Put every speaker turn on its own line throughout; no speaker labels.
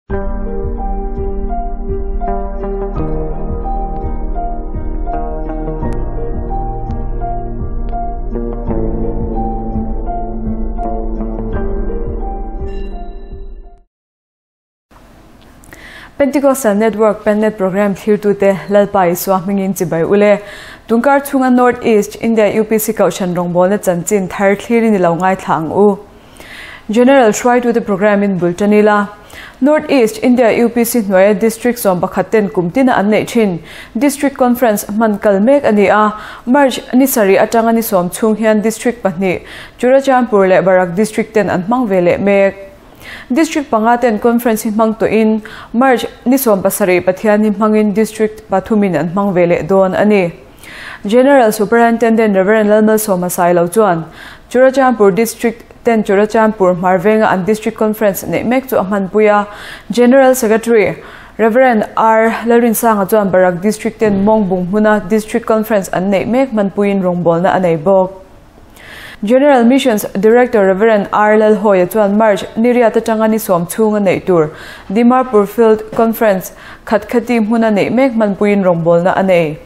Pentecostal Network Pennet Program thlirtute Lalpa Isua hmingin chibai ule. Tunkar chhunga North East India UPC Kohhran rawngbawlna chanchin thar thlirin i lo ngaithla ang u. General hruaitute program in bul tan ila. North East India UPC hnuaia District 11 ten kum tina an neih thin District Conference hman kal mek a ni a. March ni sarih atanga ni sawm chhung hian District pahnih Churachandpur leh Barak District ten an hmang ve leh mek. District panga ten Conference hi hmang tawhin March ni 17 Pathian hi hmangin District pathumin an hmang ve leh dawn a ni. General Superintendent Rev. Lalmalsawma Sailo chuan Churachandpur District ten Churachandpur hmar venga an District Conference neih mek chu a hmanpui a. General Secretary Rev. R. Lalrinsanga chuan Barak District ten Mawngbung hmuna District Conference an neih mek hmanpuiin rawngbawlna a nei bawk. General Missions Director Rev. R. Lalhawia chuan March ni riat atanga ni sawm chhunga neih tur Dimapur Field Conference Khatkhati hmuna neih mek hmanpuiin rawngbawlna a nei.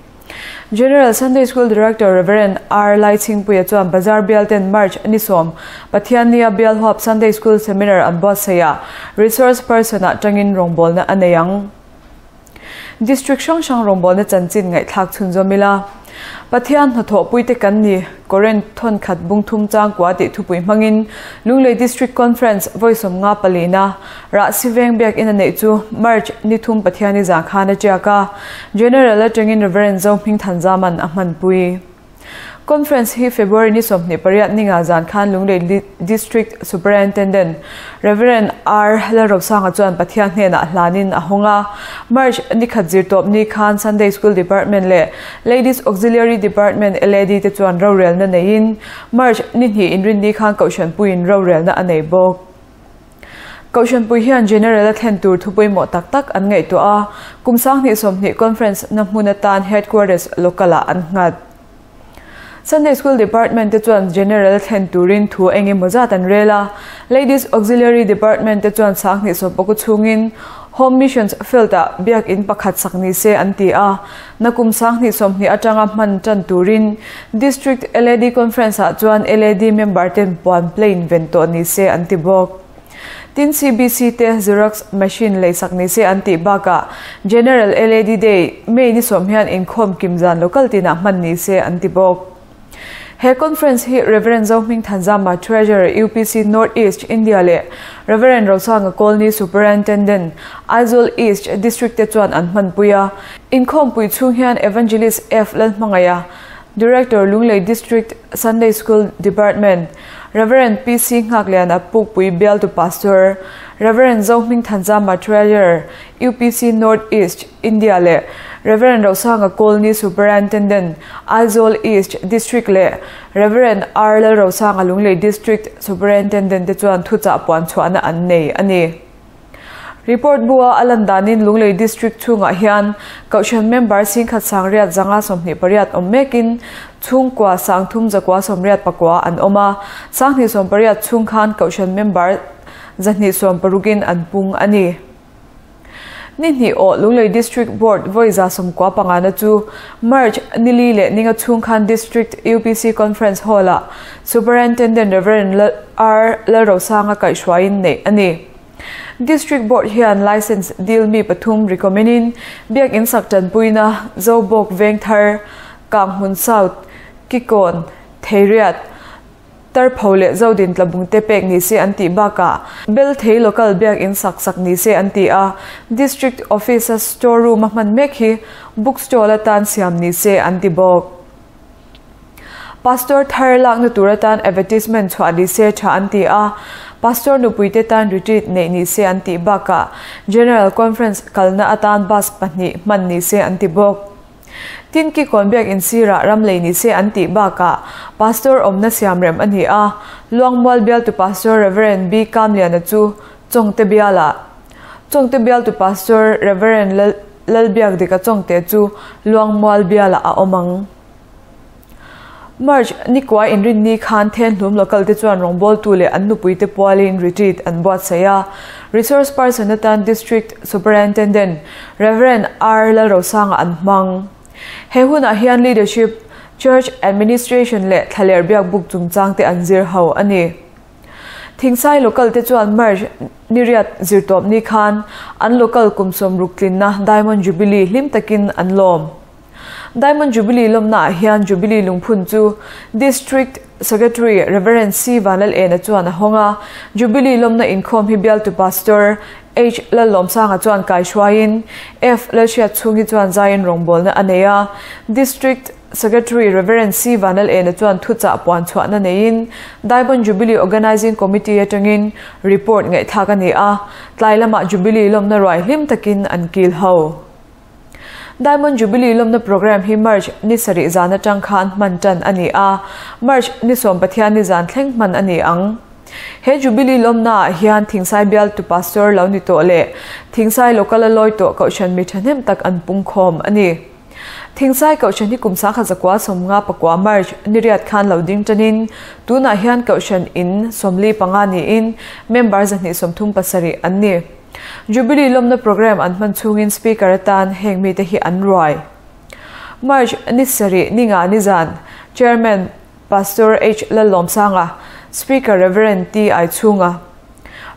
General Sunday School Director Rev. R. Laichhingpuia chuan Bazar bial ten March ni sawm Pathiannia bial huap Sunday School Seminar an buatsaih a, Resource Person ah tangin rawngbawlna a nei ang. District hrang hrang rawngbawlna chanchin ngaihthlak chhunzawm ila. Pathian hnathawhpuite kan ni, Korinth thawnkhat bungthum changkua tih thupui hmangin Lunglei District Conference vawi sawmnga palina Rahsi veng biakinn a neih chu March ni thum Pathiani zan khan a tiak a, General atangin Reverend Zohming Thanzaman a hmanpui. Conference hi February ni 28 ninga zan khan Lunglei District Superintendent Rev. R. Lalrosanga chuan Pathian hnenah hlanin a hawng a. March ni khat zirtawp ni khan Sunday School Department leh Ladies Auxiliary Department, LAD, te chuan rorelna neiin March ni hnih inrinni khan Kohhranpuiin rorelna a nei bawk. Kohhranpui hian General a thlen tur thu pawimawh tak tak an ngaihtuah a, kum sanghnih sawmhnih conference na hmun atan Headquarters local ah an nghat. Sunday School Department te chuan General a thlen turin thu eng emaw zat an rel a, Ladies Auxiliary Department te chuan sanghnih sawmpakua chhungin Home Missions Field ah biakin pakhat sak ni se an ti a, na kum sanghnih sawmhnih atanga hman tan turin District LAD Conference ah chuan LAD member ten puan plane ven tawh ni se an ti bawk. Tin CBC te Xerox machine lei sak ni se an tih bakah General LAD Day May ni sawm hian inkhawm kim zan local tinah hman ni se an ti bawk. He conference hi Rev. Zohming Thanzama, Treasurer, UPC North East India leh Rev. Rosanga Kawlni, Superintendent, Aizawl East District te chuan an hmanpui a. Inkhawmpui chhung hian Evangelist F. Lalhmangaia, Director, Lunglei District Sunday School Department, Rev. PC Nghakliana Pukpui Bialtu Pastor, Rev. Zohming Thanzama, Treasurer, UPC North East, India leh Rev. Rosanga Kawlni Superintendent, Aizawl East District leh Rev. R. Lalrosanga Lunglei District Superintendent te chuan thuchah puan chhuahna an nei a ni. Report bua a lan danin Lunglei District chhungah hian Kohhran member singkhat sangriat zanga 28 awm mekin chhungkua sangthum zakua 89 an awm a, sanghnih 18 chhung khan Kohhran member zahnih 60in an pung a ni. Ni hnih aw Lunglei District Board vawi za sawmkua pangana chu March nili leh ninga chhung khan District UPC Conference Hall-ah Superintendent Rev. R. Lalrosanga kaihhruaiin neih a ni. District Board hian Licence dil mi pathum recommend-in Biakin sak tanpuina Zobawk Vengthar, Kanghmun South, Kikawn, Theiriat, Tarpho leh Zodin tlabung te pek ni se an tih bakah Bel thei local biakin sak sak ni se an ti a, District Office a store room a hman mek hi book stall atan siam ni se an ti bawk. Pastor thar lakna tur atan advertisement chhuah ni se tha an ti a, Pastor nupui te tan retreat neih ni se an tih bakah General Conference kalna atan bus pahnih hman ni se an ti bawk. Tin Kikawn biakin sirah ram lei ni se an tih bakah Pastor awmna siam rem a ni a, Luangmual bialtu Pastor Rev. B. Kamliana chu Chawngte bialah, Chawngte bialtu Pastor Rev. Lalbiakdika Chawngte chu Luangmual bialah a awm ang. March ni kua Inrinni khan Thenhlum local te chuan rawngbawltu leh an nupuite pualin retreat an buatsaih a. Resource person atan District Superintendent Rev. R Lalrosanga an hmang. He hunah hian Leadership, Church Administration leh Thlaler Biakbuk chungchang te an zir ho a ni. Thingsai local te chuan March ni riat zirtawp ni khan an local kum 60 tlinna Diamond Jubilee hlim takin an lawm. Diamond Jubilee lawmnaah hian Jubilee lungphun chu District Secretary Rev. C. Vanlalena chuan a hawng a, Jubilee lawmna inkhawm hi bialtu Pastor H. Lallawmsanga chuan kaihruaiin F. Lalhriatchhungi chuan zaiin rawngbawlna a nei a, District Secretary Rev. C. Vanlalena chuan thuchah puan chhuahna neiin Diamond Jubilee Organising Committee atangin report ngaihthlak a ni a, tlai lamah Jubilee lawmna ruai hlim takin an kil ho. Diamond Jubilee lawmna programme hi March ni sarih zan atang khan hman tan a ni a, March ni sawm Pathian ni zan thleng hman a ni ang. He Jubilee lawmna ah hian Thingsai bialtu Pastor lo ni tawh leh Thingsai Local a lawi tawh Kohhran mi thahnem tak an pungkhawm a ni. Thingsai Kohhran hi kum 1959 March ni riat khan lo ding tanin tunah hian Kohhran in 45 niin member 237 an ni. Jubilee lawmna programme an hman chhungin Speaker atan heng mite hi an ruai. March ni sarih ni nga ni zan Chairman Pastor H Lallawmsanga, Speaker Rev. T Aichhunga.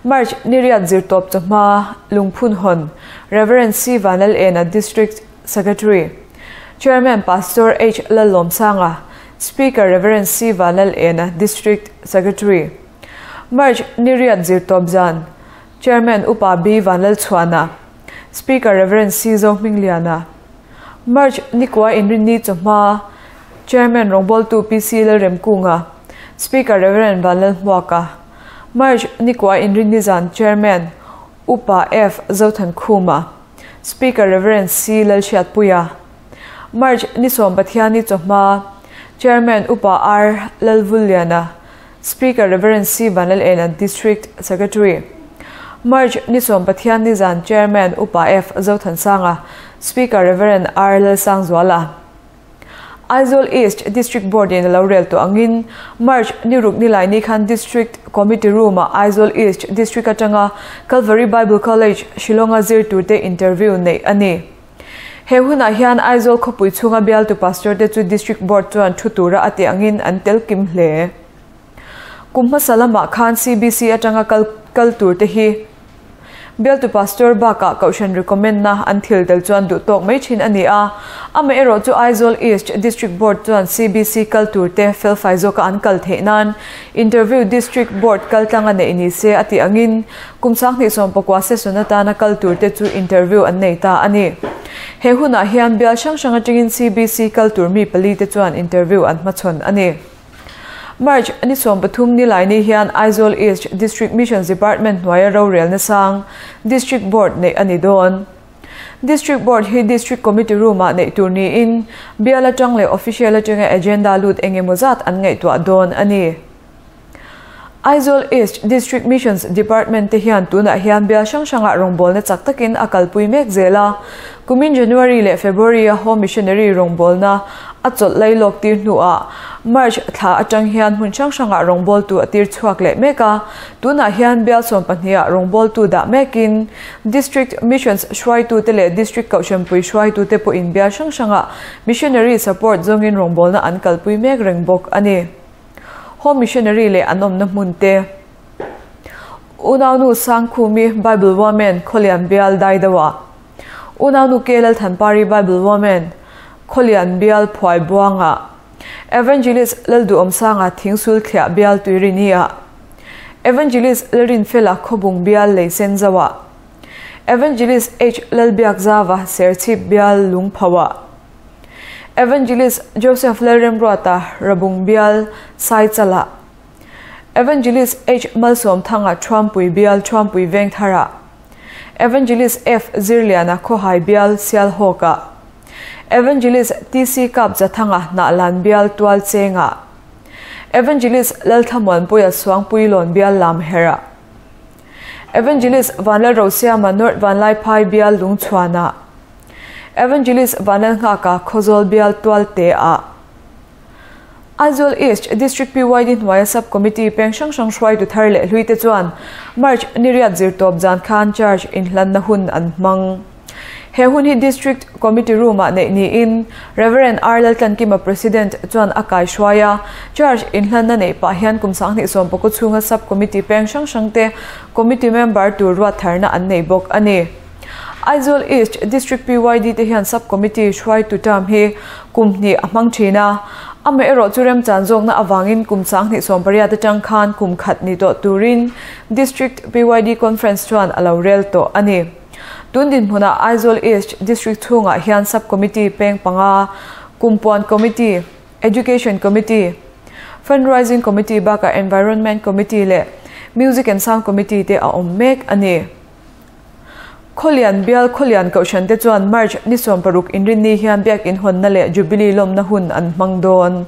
March ni riat zirtawp chawhma Lungphun Hawn, Rev. C Vanlalena District Secretary, Chairman Pastor H Lallawmsanga, Speaker Rev. C Vanlalena District Secretary. March ni riat zirtawp zan Chairman Upa B Vanlalchhuana, Speaker Rev. C Zohmingliana. March ni kua Inrinni chawhma Chairman rawngbawltu PC Lalremkunga, Speaker Rev. Vanlalhmuaka. March ni kua Inrinni zan Chairman Upa F Zothankhuma, Speaker Rev. C Lalhriatpuia. March ni sawm Pathianni chawhma Chairman Upa R Lalvulliana, Speaker Rev. C Vanlalena District Secretary. March ni sawm Pathianni zan Chairman Upa F Zothansanga, Speaker Rev. R Lalsangzuala. Aizawl East District Board in a lo rel tawh angin March ni ruk ni lai ni khan District Committee Room ah Aizawl East District atanga Calvary Bible College, Shillong a zir turte interview neih a ni. He hunah hian Aizawl khawpui chhunga bialtu Pastor te chu District Board chuan thu tura a tih angin an tel kim hle. Kum hmasa lamah khan CBC atanga kal kal tur te hi Bialtu Pastor bakah Kohhran recommend na an thil tel chuan duh tawk mai thin a ni a. Amaherawh chu Aizawl East District Board chuan CBC kal tur te felfai zawka an kal theih nan interview District Board kal tlang a neih ni se a tih angin kum 2019 session atana kal tur te chu interview an nei ta a ni. He hunah hian bial hrang hrang atangin CBC kal tur mi pali te chuan interview an hmachhawn a ni. March ni 13 ni lai ni hian Aizawl East District Missions Department hnuaia rorelna sang District Board neih a ni dawn. District Board hi District Committee Room ah neih tur niin bial atang leh official atanga agenda lut engemaw zat an ngaihtuah dawn a ni. Aizawl East District Missions Department te hian tunah hian bial hrang hrangah rawngbawlna chak takin a kalpui mek zel a. Kumin January leh February a Home Missionary rawngbawlna a chawlh lai lawk tir hnuah March thla atang hian hmun hrang hrangah rawngbawltu a tir chhuak leh mek a. Tunah hian bial 12 ah rawngbawltu dah mekin District Missions hruaitute leh District Kohhranpui hruaitute pawhin bial hrang hrangah Missionary support zawngin rawngbawlna an kalpui mek reng bawk a ni. Home Missionary leh an awmna hmun te. Unaunu Sangkhumi Bible Woman Khawlian Bial Daidawa. Unaunu Kelal Thanpari Bible Woman Khawlian Bial Phuai Buanga. Evangelist Lalduhawmsanga Thingsul Thliah Bial Tuirinia. Evangelist Lalrinfela Khawbung Bial Leisenzawa. Evangelist H Lalbiakzava Serchhip Bial Lungphawa. Evangelist Joseph Lalremruata Rabung Bial Saichala. Evangelist H Malsawmthanga Thuampui Bial Thuampui Vengthara. Evangelist F Zirliana Khawhai Bial Sialhawka. Evangelist TC Kapzathanga Hnahlan Bial Tualchenga. Evangelist Lalthamuanpuia Suangpuilawn Bial Lamhera. Evangelist Vanlalrosiama North Vanlaiphai Bial Lungchhuana. Evangelist Vanlalnghaka Khawzawl Bial Tualte ah. Aizawl East District PYD hnuaia Sub Committee peng hrang hrang hruaitu thar leh hluite chuan March ni riat zirtawp zan khan charge inhlanna hun an hmang. He hun hi District Committee Room-ah neih niin Rev. R. Laltlankima President chuan a kaihruai a. Charge inhlanna neih pah hian kum 2019 chhunga Sub Committee peng hrang hrangte Committee member tur ruat tharna an nei bawk a ni. Aizawl East District PYD te hian Sub Committee hruaitu term hi kum hnih a hmang thin a, amaherawh chu remchan zawkna avangin kum 2018 atang khan kum khat ni tawh turin District PYD Conference chuan a lo rel tawh a ni. Tun dinhmunah Aizawl East District chhungah hian Sub Committee peng panga, Kumpuan Committee, Education Committee, Fundraising Committee bakah Environment Committee leh Music and Sound Committee te a awm mek a ni. Khawlian bial Khawlian Kohhran te chuan March ni 60 inrinni hian Biakin hawnna leh Jubilee lawmna hun an hmang dawn.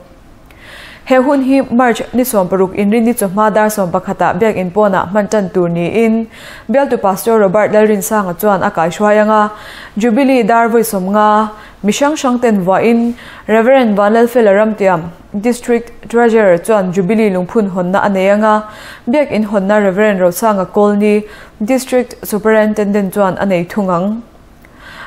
He hun hi March ni 60 inrinni chawhma dar 11 ah Biakin pawnah hman tan tur niin Bialtu Pastor Robert Lalrinsanga chuan a kaihruai anga Jubilee dar vawi 50 mi hrang hrang ten vuahin Rev. Vanlalfela Ramtiam, District Treasurer chuan Jubilee lungphun hawnna a nei anga Biakin hawnna Rev. Rosanga Kawlni, District Superintendent chuan a nei thung ang.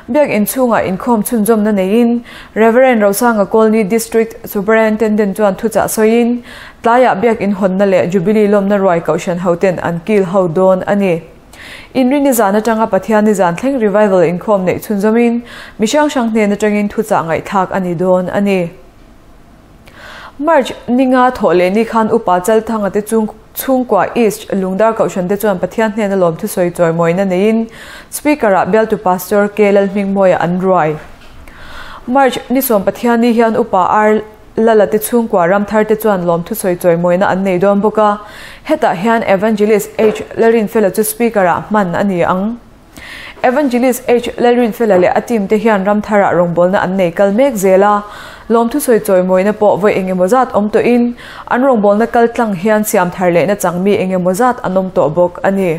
Biakin chhungah inkhawm chhunzawmna neiin Rev. Rosanga Kawlni District Superintendent chuan thuchah sawiin tlaiah Biakin hawnna leh Jubilee lawmna ruai kohhran hoten an kil ho dawn a ni. Inrinni zan atanga Pathianni zan thleng Revival inkhawm neih chhunzawmin mi hrang hrang hnen atangin thuchah ngaihthlak a ni dawn a ni. March ninga thawh leh ni khan Upa Chalthanga te chung chhungkua East Lungdar Kohhran te chuan Pathian hnena lawm thusawi chawimawina neiin Speaker-ah bialtu Pastor K Lalhmingmawia an ruai. March ni sawm Pathianni hian Upa R Lala te chhungkua Ramthar te chuan lawm thusawi chawimawina an nei dawn bawk a, hetah hian Evangelist H Lalrinfela chu Speaker-ah hman a ni ang. Evangelist H Lalrinfela leh a team te hian Ramtharah rawngbawlna an nei kal mek zel a, lawm thusawi chawimawina pawh vawi engemaw zat awm tawhin an rawngbawlna kal tlang hian siam thar lehna chang mi engemaw zat an awm tawh bawk a ni.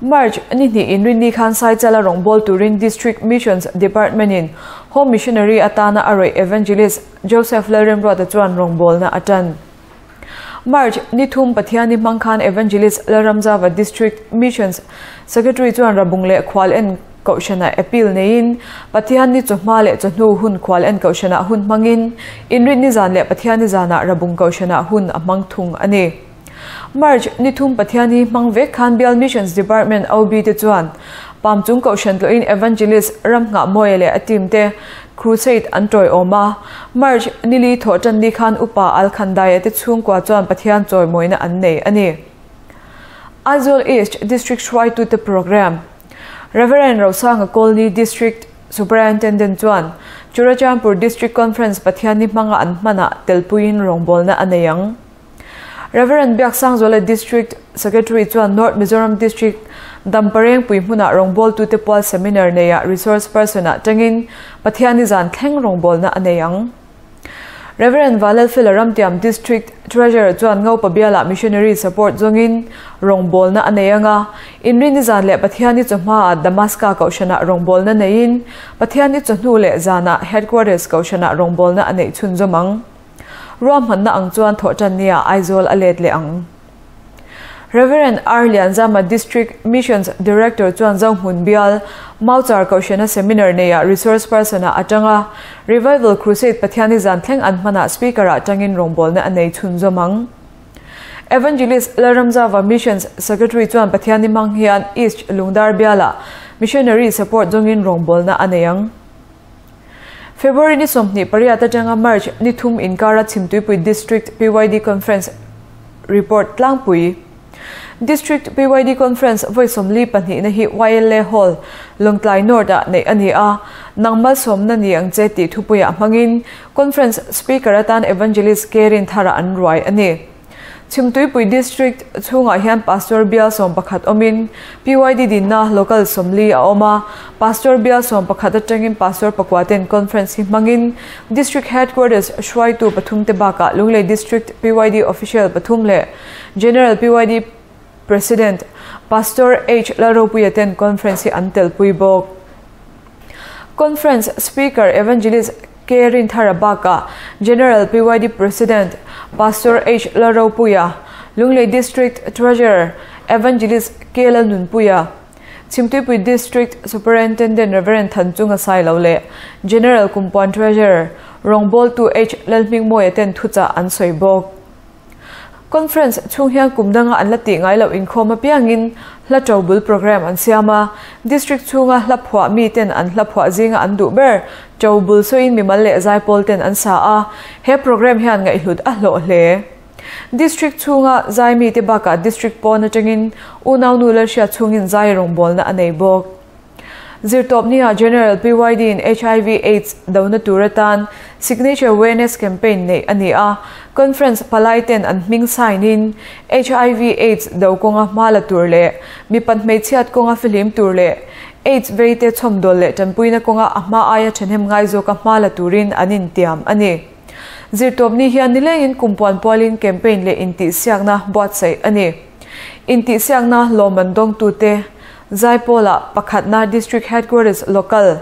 March ni hnih inrinni khan Saichala rawngbâwl turin District Missions Department-in Home Missionary atana a rawih Evangelist Joseph Lalremruata chuan rawngbâwlna a ṭan. March ni thum Pathianni hmang khan Evangelist Lalramzava District Missions Secretary chuan Rabung leh Khual en Kohhranah appeal neiin Pathianni chawhma leh chawhnu hun Khual en Kohhranah hun hmangin Inrinni zan leh Pathianni zanah Rabung Kohhranah hun a hmang thung a ni. March ni thum Pathianni hmang vek khan Bial Missions Department OB te chuan Pamchung Kohhran tlawhin Evangelist Ramnghahmawia leh a team te Crusade an tawiawm a, March nili thawh tan ni khan Upa Alkhandaia te chhungkua chuan Pathian chawimawina an nei a ni. Aizawl East District hruaitute Programme Rev. Rosanga Kawlni District Superintendent chuan Churachandpur District Conference Pathianni hmanga an hmanah telpuiin rawngbawlna a nei ang. Rev. Biaksangzuala District Secretary chuan North Mizoram District Damparengpui hmunah rawngbawltute pual seminar neiah resource person-ah tangin Pathianni zan thleng rawngbawlna a nei ang. Rev. Valalfela Ramtiam District Treasurer chuan Ngopa bialah Missionary support zawngin rawngbawlna a nei ang a, Inrinni zan leh Pathianni chawhmaah Damaska Kohhranah rawngbawlna neiin Pathianni chawhnu leh zanah Headquarters Kohhranah rawngbawlna a neih chhunzawm ang. Ruahmanna ang chuan thawhtannia Aizawl a let leh ang. Rev. R Lianzama District Missions Director chuan Zohmun bial Mauchar Kohhrana Seminar neiah Resource Person-ah atanga Revival Crusade Pathianni zan thleng an hmanah Speaker-ah tangin rawngbawlna a nei chhunzawm ang. Evangelist Lalramzava Missions Secretary chuan Pathianni hmang hian East Lungdar bialah Missionary Support zawngin rawngbawlna a nei ang. February ni 28 atanga March ni thum inkara Chhimtuipui District PYD Conference Report tlangpui. District PYD Conference vawi 42 na hi YLA Hall, Lawngtlai North-ah neih a ni a, nang malsawmna ni ang che tih thupuiah hmangin Conference Speaker atan Evangelist Kerin Thara an ruai a ni. Chhimtuipui District chhungah hian Pastor bial 11 awmin PYD dinna Local 40 a awm a, Pastor bial 11 atangin Pastor pakua ten Conference hi hmangin District Headquarters hruaitu pathum te bakah Lunglei District PYD Official pathum leh General PYD President Pastor H Lalropuia ten Conference hi an telpui bawk. Conference Speaker Evangelist. K Rinthara bakah General PYD President Pastor H Lalropuia, Lunglei District Treasurer Evangelist K Lalnunpuia, Chhimtuipui District Superintendent Rev Thanchunga Sailo leh General Kumpuan Treasurer Rawngbawltu H Lalhmingmawia ten thuchah an sawi bawk. Conference chhung hian kum danga an la tih ngai loh inkhawm apiangin hla to bul programme an siam a, District chhunga hla phuah mi ten an hla phuah zinga an duh ber to bul sawiin mimal leh zaipawl ten an sa a, he programme hian ngaihhlut a hlawh hle. District chhunga zai mite bakah District pawn atangin unaunu Lalhriat chhungin zai rawngbawlna a nei bawk. Zirtawpnia General PYD in hiv Aids dona tur atan Signature Awareness Campaign neih a ni a, Conference palai ten an hming sign in hiv Aids do kawnga hma la tur leh mipat hmeichhiat kawnga fihlim tur leh Aids vei te chhawmdawl leh tanpuina kawnga a hma aia thahnem ngai zawka hma la turin an intiam a ni. Zirtawpni hian nilengin kumpuan pualin campaign leh intihsiakna buatsaih a ni. Intihsiakna lawmman dawngtute Zaipawlah pakhatna District Headquarters Local,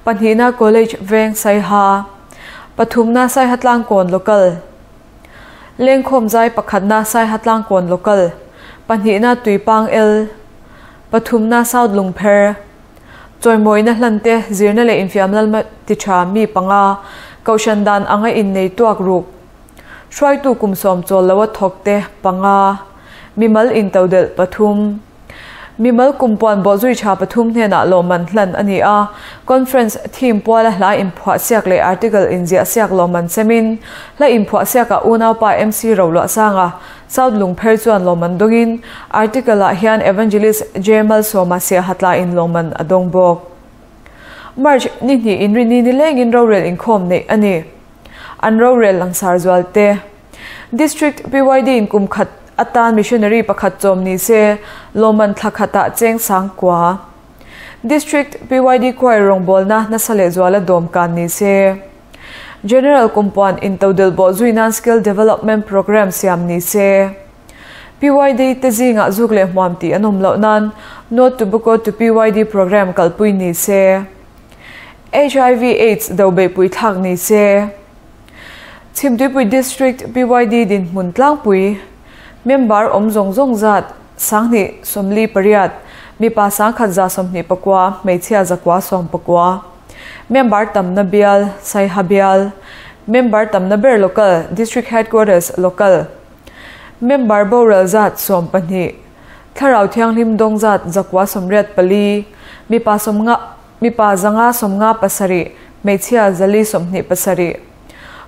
pahnihna College Veng Saiha, pathumna Saiha Tlangkawn Local, Lengkhawm Zai pakhatna Saiha Tlangkawn Local, pahnihna Tuipang El, pathumna South Lungpher, Chawimawina hlante zirna leh infiam lalma ti tha mi panga, Kohhran dan anga innei tuak ruk, hruaitu kum sawm chawl loa thawkte panga, mimal intodelh pathum. Mimal kumpuan bawhzui tha pathum hnenah lawmman hlan a ni a, Conference theme puala hla inphuah siak leh article inziah siak lawmman semin, hla inphuah siakah unaupa MC Roluah Sanga, South Lungpher chuan lawmman dawngin, article ah hian Evangelist J Malsawma Siahatla-in lawmman a dawng bawk. March ni hnih inrini nilengin rorel inkhawm neih a ni. An rorel langsar zual te. District PYD in kum khat atan missionary pakhat chawm ni se, lawmman thla khatah cheng sang kua. District PYD Choir rawngbawlna nasa leh zuala dawm kan ni se. General kumpuan intodelh bawh zui nan skill development programme siam ni se. PYD te zingah zuk leh hmuam tih an awm loh nan No Tobacco to PYD programme kalpui ni se. Hiv Aids do beihpui thlak ni se. Chhimtuipui District PYD dinhmun tlangpui member awm zawng zawng zat sanghnih 48, mipa 1129, hmeichhia 190. Member tamna bial Saiha bial, member tamna ber local District Headquarters local, member boral zat 12, thlarau thianghlim dawng zat 984, mipa 90, mipa 557, hmeichhia 427.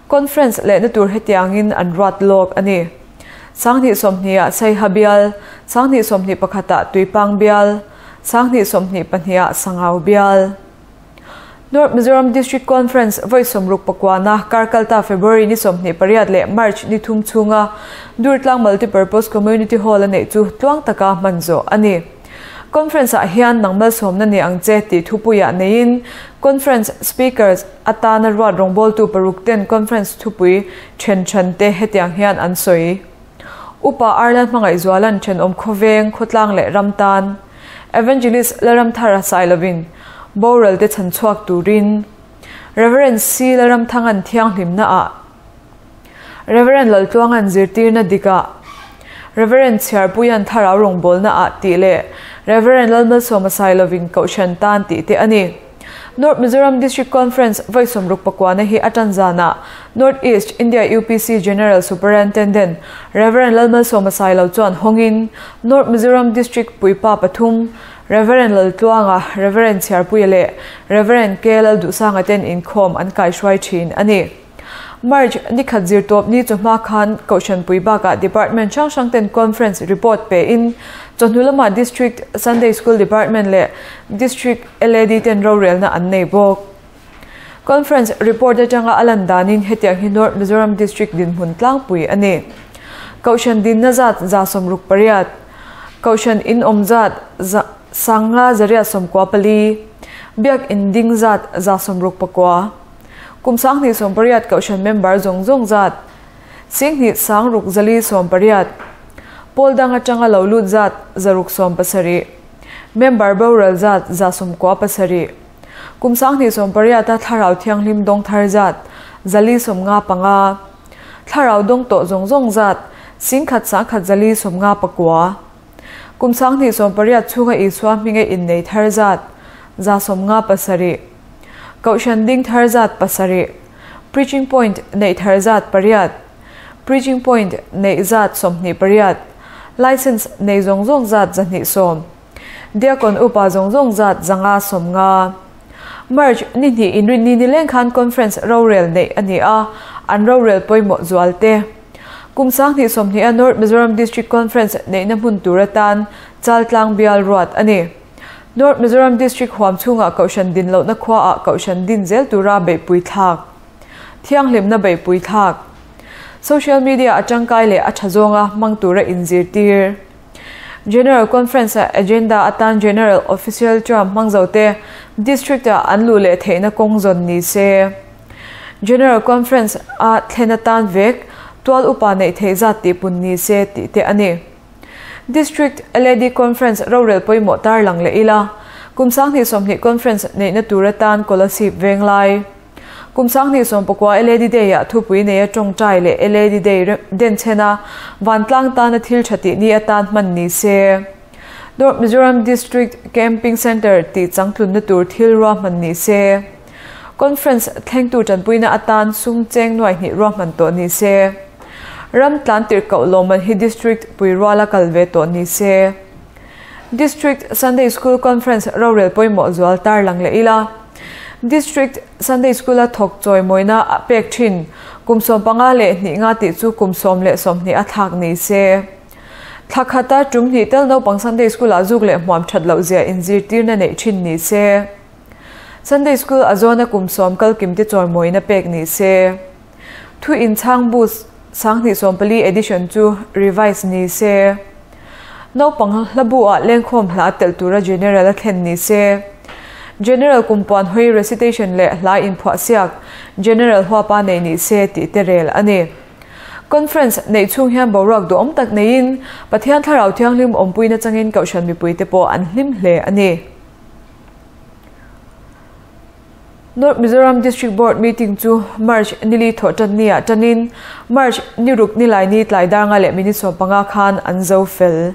Conference lehna tur hetiangin an ruat lawk a ni. 2020 ah Saiha bial, 2021 ah Tuipang bial, 2022 ah Sangau bial. North Mizoram District Conference vawi 69 na karkalta February ni 28 leh March ni 3 chhunga Durtlang Multipurpose Community Hall a neih chu tluang taka hman zawh a ni. Conference ah hian nangmal sawmna ni ang che tih thupuiah neiin Conference Speakers atana ruat rawngbawltu paruk ten Conference thupui then than te hetiang hian an sawi. Upa Arlan Hmangaihzualan thenawm khawveng khawtlang leh ram tan Evangelist Laramthara Sailovin boral te chhanchhuak turin Reverend C Laramthangan thianghlimna ah Reverend Laltluangan zirtirna dikah Reverend Chhiarpuian thlarau rawngbawlna ah tih leh Reverend Lalmalsawma Sailovin Kohhran tan tih te a ni. North Mizoram District Conference vawi 69 na hi a tan zanah North East India UPC General Superintendent Reverend Lalmalsawma Sailo chuan hawngin North Mizoram District puipa pathum Reverend Laltluanga, Reverend Chhiarpuia leh Reverend K Lalduhsanga ten inkhawm an kaihruai thin a ni. March ni khat zirtawp ni chawhma khan Kohhran pui bakah Department hrang hrang ten Conference report pe in chawhnu lamah District Sunday School Department leh District LAD ten rorelna an nei bawk. Conference report atanga a lan danin hetiang hi North Mizoram District dinhmun tlangpui a ni. Kohhran dinna zat 68, Kohhran in awm zat 594, Biak in ding zat 169. Kum 2018 Kohhran member zawng zawng zat 16,680, pawl dang atanga lo lut zat 670, member boral zat 97. Kum 2018 a Thlarau Thianghlim dawng thar zat, 475. Thlarau dawng tawh zawng zawng zat, 10,159. Kum 2018 chhunga Isua hminga innei thar zat, 157. Kohhran ding thar zat pasarih. Preaching point neih thar zat pariat. Preaching point neih zat 28. License nei zawng zawng zat 210. Diakon upa zawng zawng zat 550. March ni hnih inrinni nileng khan conference rorel neih a ni a, an rorel pawimawh zual te. Kum 2020 a North Mizoram District Conference neihna hmun tur atan Chaltlang bial ruat a ni. North Mizoram District huam chhungah Kohhran din lohna khuaah Kohhran din zel tura beihpui thlak. Thianghlimna beihpui thlak. Social media a tangkai leh a tha zawnga hmang tura inzirtir. General Conference a agenda atan General Official term hmang zo te District ah an luh leh theihna kawng zawn ni se. General Conference a thlen atan vek tual upa neih theih zat tih pun ni se tih te a ni. District LAD Conference rorel pawimawh tar lang leh ila, kum 2020 Conference neihna tur atan Kolasib Venglai. Kum 2019 LAD Day ah thupui neia tawngtai leh LAD Day denchhena vantlang tana thil tha tih ni atan hman ni se. North Mizoram District Camping Centre tih changtlunna tur thil ruahman ni se. Conference thlengtu tanpuina atan sum cheng nuai hnih ruahman tawh ni se. Ram tlan tirhkoh lawmman hi District Puiruala kal ve tawh ni se. District Sunday School Conference rorel pawimawh zual tar lang leh ila. District Sunday School a thawk chawimawina a pek thin kum 15 leh hnih nga tih chu kum 10 leh 20 a thlak ni se. Thla khata tum hnih tel naupang Sunday School ah zuk leh hmuam that loh zia inzirtirna neih thin ni se. Sunday School a zawna kum 10 kal kim te chawimawina pek ni se. Thu inchhang bus 2014 edition chu revise ni se. Naupang hlabu ah lengkhawm hla tel tura General a thlen ni se. General kumpuan hui recitation leh hla inphuah siak General huapa nei ni se tih te rel a ni. Conference neih chhung hian boruak duhawm tak neiin Pathian Thlarau Thianghlim awmpuina changin Kohhran mipui te pawh an hlim hle a ni. North Mizoram District Board meeting chu March nili thawh tan ni ah tanin March ni ruk ni lai ni tlai dar nga leh minute 15 khan an zo fel.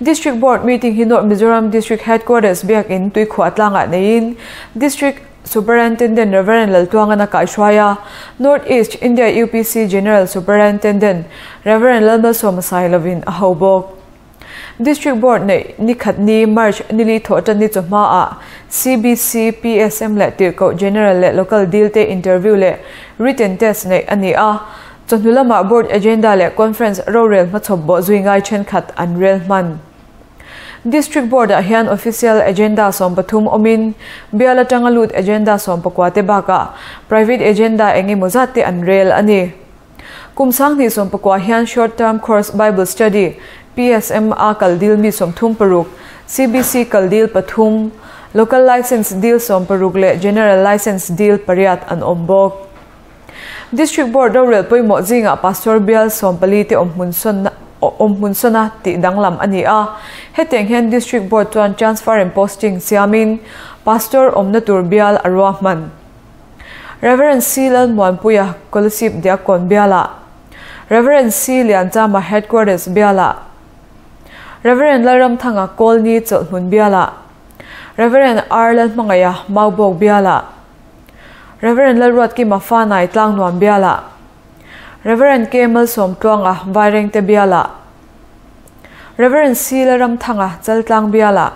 District Board meeting hi North Mizoram District Headquarters biakin Tuikhuah tlangah neiin District Superintendent Reverend Laltuangan a kaihruai a, North East India UPC General Superintendent Reverend Lalmalsawma Sailovin a ho bawk. District Board nei ni khat ni March nili thawh tan ni chawhma ah CBC, PSM leh Tirhkoh General leh Local deal te interview leh written test nei a ni a, chawhnu lamah Board agenda leh conference rorel hmachhawp bawh zui ngai thenkhat an rel hman. District Board ah hian official agenda 13 awmin bial atanga lut agenda 14 te bakah private agenda engemaw zat te an rel a ni. Kum 2019 hian short term course Bible study PSM a kal dil mi 36, CBC kal dil pathum, local license dil 16 leh general license dil pariat an awm bawk. District Board rorel pawimawh zingah Pastor bial 14 te awmhmun sawna tih danglam a ni a. Hetiang hian District Board chuan transfer and posting siamin Pastor awmna tur bial a ruahman. Reverend C. Lalmuanpuia Kolasib Diakon bialah, Reverend C. Lianchama Headquarters bialah, Reverend Lalramthanga Kawlni Chawlhmun bialah, Reverend R. Lalhmangaiha Maubawk bialah, Reverend Lalruatkima Fanai Tlangnuam bialah, Reverend K. Malsawmtluanga Vairengte bialah, Reverend C. Lalramthanga Chaltlang bialah,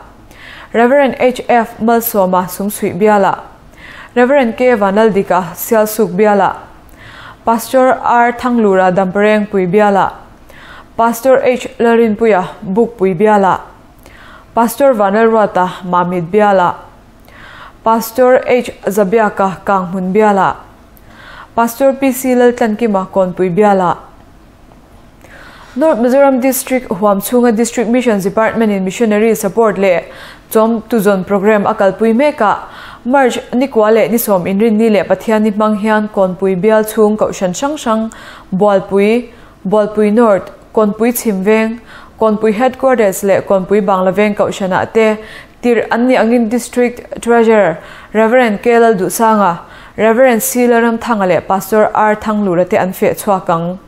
Reverend H. F. Malsawma Sumsuih bialah, Reverend K. Vanlaldika Sialsuk bialah, Pastor R. Thanglura Dampareng Pui bialah, Pastor H. Larinpuia Bukpui bialah, Pastor Vanlalruata Mamit bialah, Pastor H. Zabiaka Kanghmun bialah, Pastor P. C. Laltlankima Kawnpui bialah. North Mizoram District huam chhunga District Missions Department in Missionary Support leh chawm tuzawn program a kalpui mekah March ni kua leh ni sawm inrin ni leh Pathian ni hmang hian Kawnpui bial chhung Kohhran hrang hrang Bualpui, Bualpui North, Kawnpui Chhimveng, Kawnpui Headquarters leh Kawnpui Bangla Veng Kohhranah te Tirh an nih angin District Treasurer Rev. K. Lalduhsanga, Rev. C. Lalramthanga leh Pastor R. Thanglura te an feh chhuak ang.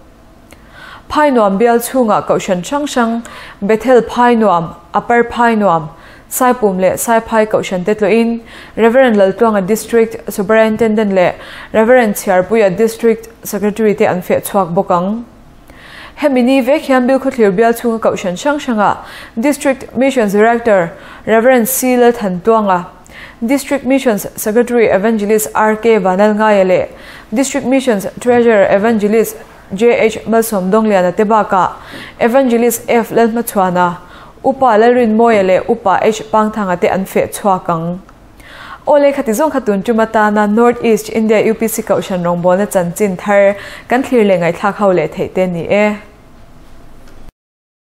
Phainuam bial chhungah Kohhran hrang hrang, Bethel Phainuam, Upper Phainuam, Saipum leh Saiphai Kohhran te tlawhin Rev. Laltluanga District Superintendent leh Rev. Chhiarpuia District Secretary te an feh chhuak bawk ang. Hemi ni vek hian Bilkhawthlir bial chhunga Kohhran hrang hrangah District Missions Director Rev. C. Lalthantuanga, District Missions Secretary Evangelist RK Vanlalngaia leh District Missions Treasurer Evangelist JH Malsawmdawngliana te bakah Evangelist F Lalhmachhuana, Upa Lalrinmawia leh Upa H Pangthanga te an feh chhuak ang. Aw le khati zawng kha tun tum atana North East India UPC Kohhran rawngbawlna chanchin thar kan thlir leh ngaihthlak ho leh theih te ni e.